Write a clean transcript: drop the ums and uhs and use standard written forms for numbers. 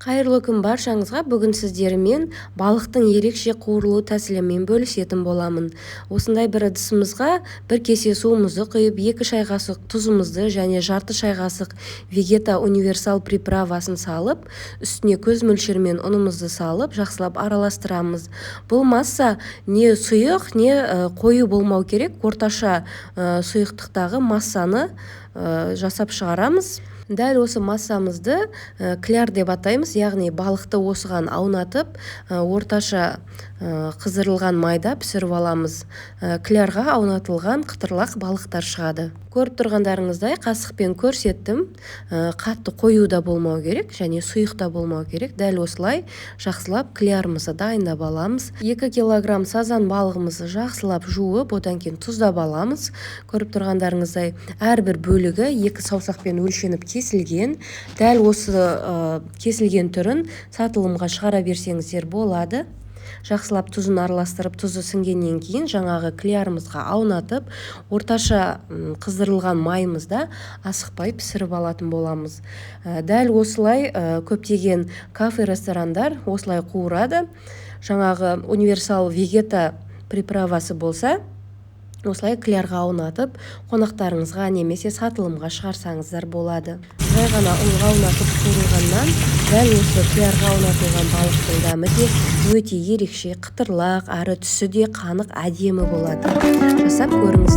Қайырлы күн баршаңызға! Бүгін сіздермен балықтың ерекше қуырылу тәсілімен бөлісетін боламын. Осындай бір ыдысымызға бір кесе суымызды құйып, 2 шай қасық тұзымызды және жарты шай қасық Вегета универсал приправасын салып, үстіне көз мөлшерімен ұнымызды салып, жақсылап араластырамыз. Бұл масса не сұйық, не қою болмау керек, орташа сұйықтықтағы массаны жасап шығарамыз. Дәл осы массамызды кляр деп атаймыз, яғни балықты осыған аунатып, орташа қыздырылған майда пісіріп аламыз. Клярға аунатылған қытырлақ балықтар шығады. Көріп тұрғандарыңыздай, қасықпен көрсеттім. Қатты қою да болмау керек және сұйық та болмау керек. Дәл осылай жақсылап клярымызды дайындап аламыз. 2 килограмм сазан балығымызды жақсылап жуып, одан кейін тұздап аламыз. Көріп тұрғандарыңыздай, әрбір бөлігі 2 саусақпен өлшеніп кесілген. Дәл осы кесілген түрін сатылымға шығара берсеңіздер болады. Жақсылап тұзын араластырып, тұзы сіңгеннен кейін жаңағы клярымызға аунатып, орташа қыздырылған майымызда асықпай пісіріп алатын боламыз. Дәл осылай көптеген кафе, ресторандар осылай қуырады. Жаңағы универсал Вегета приправасы болса, осылай клярға аунатып, қонақтарыңызға немесе сатылымға шығарсаңыздар болады. Жай ғана ұнға аунатып қуырылғаннан дәл осы клярға аунатылған балықтың дәмі де өте ерекше, қытырлақ, әрі түсі де қанық, әдемі болады. Жасап көріңіздер.